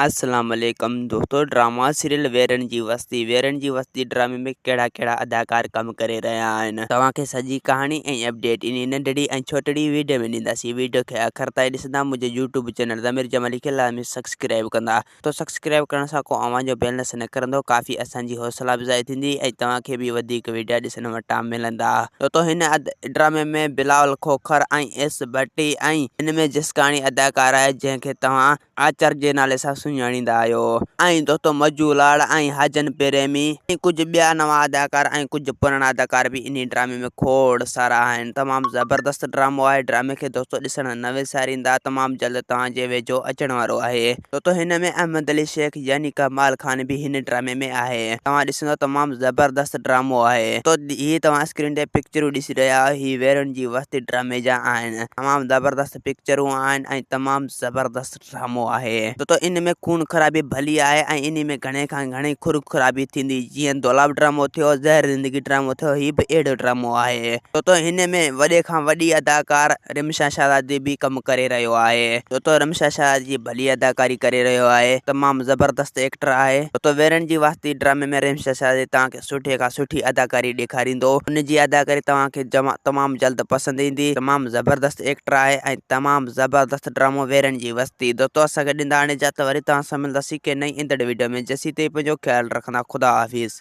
اسلام عليڪم دوستو ڊراما سيريل ويرن جي وستي ويرن جي وستي ڊرامي ۾ ڪهڙا ڪهڙا اداڪار ڪم ڪري رهيا آهن توهان کي سڄي ڪهاڻي ۽ اپڊيٽ انهي ننڍڙي ۽ ڇوٽڙي ويڊيو ۾ ڏينداسين ويڊيو کي آخر تائين ڏسندا منهنجي يوٽيوب چينل ضمير جمالي کي لازمي سبسڪرائب ڪندا تو سبسڪرائب ڪرڻ سان ڪو اوهان جو بيلنس نه ڪرندو ڪافي اسان جي حوصلا افزائي ٿيندي ۽ توهان کي به وڌيڪ ويڊيا ڏسڻ وٽان ملندا دوستو هن ڊرامي ۾ بلاول کوکر ۽ ايس ڀٽي ۽ هن ۾ جسڪاڻي اداڪار آهي جنهن کي توهان آچر جي نالي سان سڃاڻيندا آهيو ۽ دوستو مجو لاڙ ۽ حاجن پريمي ۽ ڪجهه ٻيا نوان اداڪار ۽ ڪجهه پراڻا اداڪار به انهي ڊرامي ۾ کوڙ سارا آهن تمام زبردست ڊرامو آهي ڊرامي کي دوستو ڏسڻ نه وساريندا تمام جلد توهان جي ويجهو اچڻ وارو آهي دوستو هن ۾ احمد علي شيخ يعني ڪمال خان به هن ڊرامي ۾ آهي توهان ڏسندو تمام زبردست ڊرامو آهي دوستو هي توهان اسڪرين تي پڪچرون ڏسي رهيا آهيو هي ويرن جي وستي ڊرامي جا آهن تمام زبردست پڪچرون آهن ۽ تمام زبردست ڊرامو آهي ڇو ته ان ۾ خون خرابي ڀلي آهي ۽ انهي ۾ گهڻي کان گهڻي خور خرابي ٿيندي جيئن دولاب ڊرامو ٿيو زهر زندگي ڊرامو ٿيو هي به اهڙو ڊرامو آهي ڇو ته هن ۾ وڏي کان وڏي اداڪار رمشا شهزادي به ڪم ڪري رهيو آهي ڇو ته رمشا شهزادي جي ڀلي اداڪاري ڪري رهيو آهي تمام زبردست ايڪٽر آهي ڇو ته ويرن جي واسطي ڊرامي ۾ رمشا شهزادي توهان کي سٺي کان سٺي اداڪاري ڏيکاريندو ان جي اداڪاري توهان کي تمام جلد پسند ايندي تمام زبردست ايڪٽر آهي ۽ تمام زبردست ڊرامو ويرن جي وستي دوستو اسان کي ڏيندا هاڻي اجازت وري توهان سان ملنداسين ڪنهن نئين ايندڙ وڊيو ۾ جيسين تائين پنهنجو خيال رکندا خدا حافظ.